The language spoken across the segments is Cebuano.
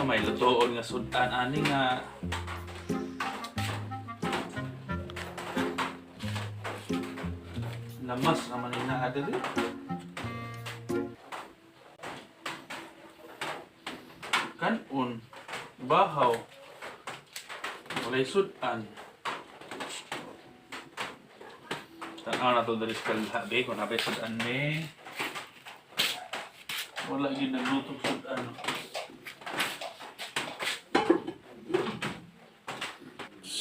Asa may lutoon nga sudan ani nga lamas naman ni naa diri. Kanon, bahaw, walay sudan. Tanaw na to diri sa kalhabi kung nabay sudan ni. Wala gyud nagluto sudan.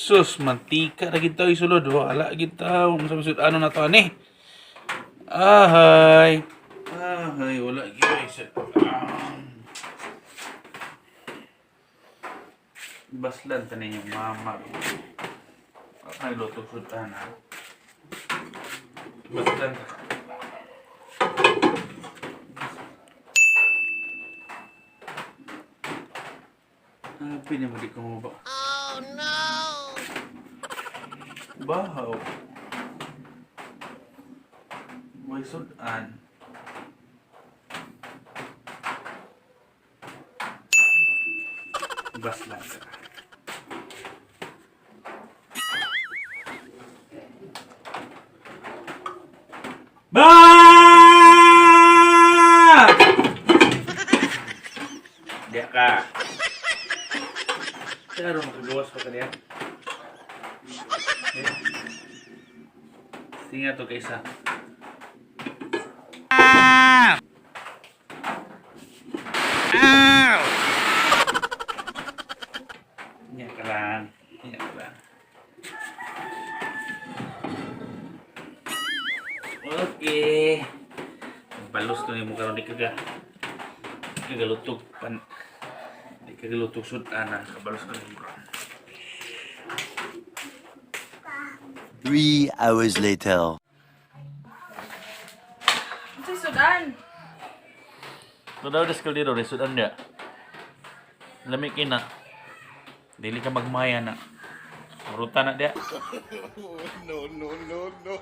Sus, mantika ra gid tayo sulod. Wala gid taw. Unsa may sud-ano na to ani? Ahay. Ahay, wala gid ay sud-an. Baslan ta ninyong mama. Ay, luto sudan ha. Baslan ta. Ah, pinamali ko mo ba? Bahaw. May sudan. Baslan ka. Ba! Diya ka. Pero makagawas pa ka diya. Singa to kaysa. Nya ka lang. Nya ka lang. Okay. Balos to nimo karon di kaga. Kagalutog pan. Di kagalutog sud ana, kabalos ka nimo karon. 3 hours later. Unsay sudan? To daw des kaldero re sudan dia. Lami kina. Dili ka magmaya na. Ruta na dia. No, no, no, no.